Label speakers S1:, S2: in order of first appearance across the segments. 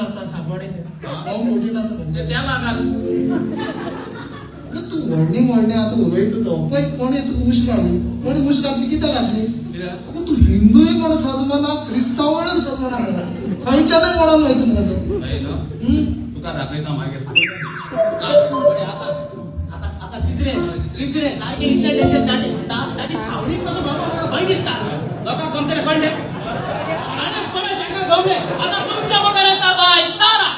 S1: आसा सागवाडे. फॉर्म 14 आसा म्हणजे.
S2: त्या लागार.
S1: तूं व्हडली व्हडली आतां उलयता तो पळय कोणें तुका उश घाली, कोणें उश घातली, कित्याक घातली? अगो तूं हिंदूय म्हणून सजमना, क्रिस्तांव म्हणून सजमना, खंयच्यानूय म्हणून वयता मुगो तूं.
S2: तुका दाखयता मागीर.
S3: आतां आतां तिसरें तिसरें सारकें इतलें डेंजर ताची सावळी पासून भंय दिसता. लोकांक गमतलें कळ्ळें आनी परत तांकां गमलें. आतां तुमच्या मुखार येता बाय तारा.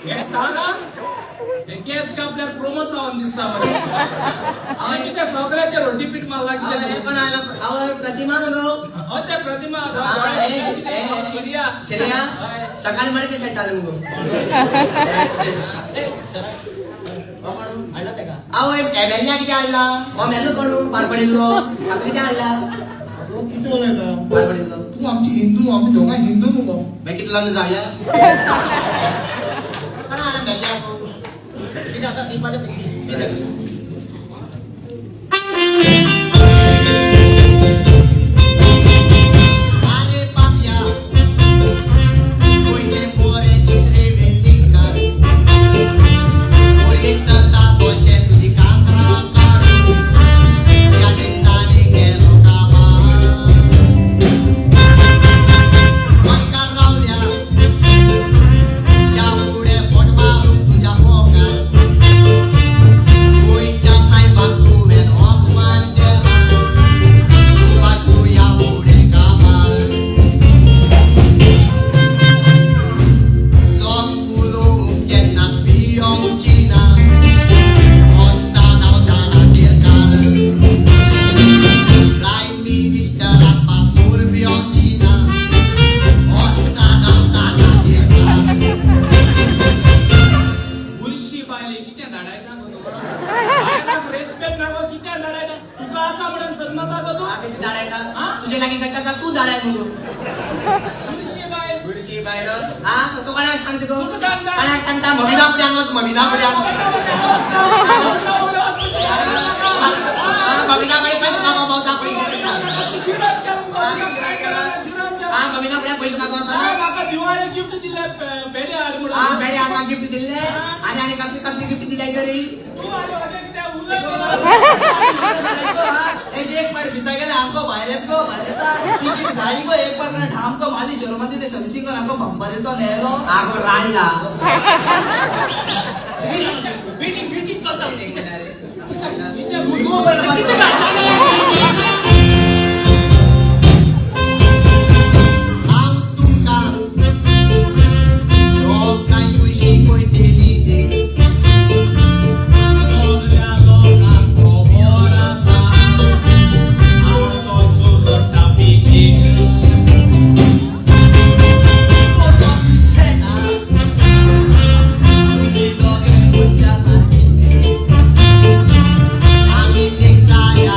S2: हे तारा हे केस कापल्यार प्रोमोसावन दिसता मरे. हांवें कितें सगळ्याचेर रोटी पीठ मारला कितें?
S3: कोण आयला? हांव प्रतिमा न्हू.
S2: हय ते प्रतिमा. शिरिया.
S3: शिरिया सकाळी मरे कितें खेळटालें मुगो. हाडला तेका. हांव एमएलए कितें हाडला? हो मेलो कोण पाड पडिल्लो. हाका कितें हाडला?
S1: अगो कितें उलयता?
S3: पाड पडिल्लो.
S1: तूं आमची हिंदू, आमी दोगांय हिंदू मुगो.
S3: मागीर कितें लग्न जावया? कोणा हाडला मेल्ल्याक? कितें आसा दिवपाचें कितें? आरे पापया गोंयचे पोरे चित्रे वेल्लीकार पोळयेक जाता तशें तुजी कातरां काडून ह्या दिसतानी गेलो कामार. गोंयकार रावल्या ह्या फुडें फोट मारून तुज्या मोगार. गोंयच्या सायबाक तुवें अपमान केला, सुभाष तूं ह्या फुडें कामार. सग उलोवंक केन्नाच भियोवची ना, वचता हांव दादा तिरकार. प्रायम मिनिस्टराक पासून भियोवची ना, वचता हांव दादा तिरकार.
S2: बुरशी बायले कितें धाडायता गो तुका? बायलांक रेस्पेक्ट ना गो, कितें धाडायता? तुका आसा म्हणून सजमता गो तूं?
S3: हांव कितें धाडायता? तुजे लागीं घडटा जाल्यार तूं धाडाय मुगो.
S2: बुरशी बायल.
S3: बुरशी बायल. आं तूं कोणाक सांगता गो?
S2: तुका सांगता.
S3: कोणाक सांगता? मविना फुड्यान वच, मविना फुड्यान. मविना कडेन पयशे मागो भोंवता, पयशे. आं मविना फुड्यान पयशे मागो आसा.
S2: म्हाका दिवाळे गिफ्ट दिले पेडे हाड म्हणून.
S3: आं पेडे हाडपाक गिफ्ट दिल्ले आनी आनी कसली कसली गिफ्ट दिल्याय तरी?
S2: तूं आनी अशें कितें उलय.
S3: एक पाट भितर गेले आमको भायर येत गो, भायर येता तिकीट गाडी गो एक पाट ठामको मारली शोरुमांत ते सर्विसिंग कर आमको बंपर येतो नेलो आगो राडला.
S4: मिटींग मिटींग चलता म्हणजे रे.
S3: तूं पळय
S4: कितें घालता?
S3: हांव तुमकां लोकांकूय शिकयतली देख.
S2: सगळ्या लोकांक खबर आसा आमचो चुरटा पिची.
S3: आमी नेक्साया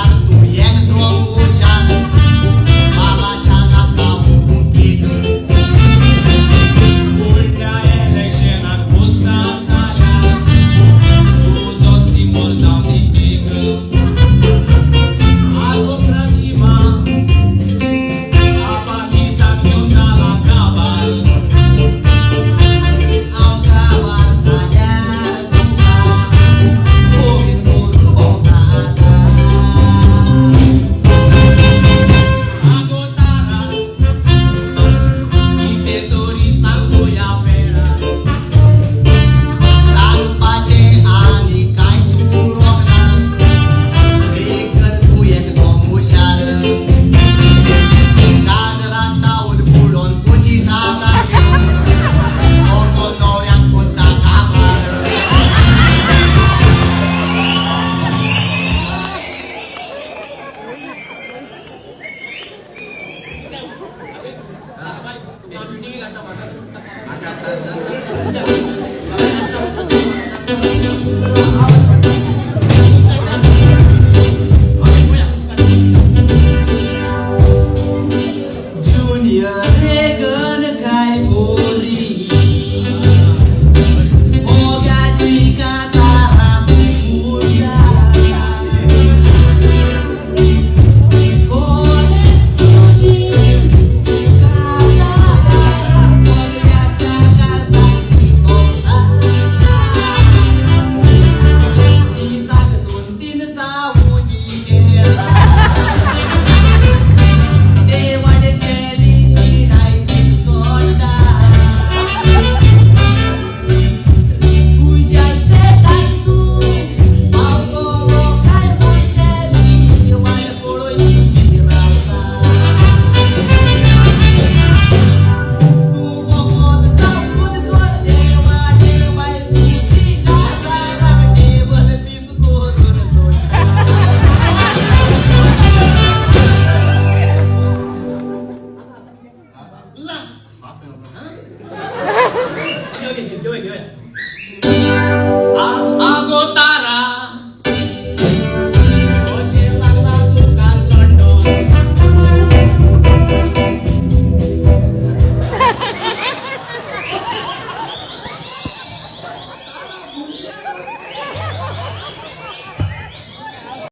S2: खुबशे.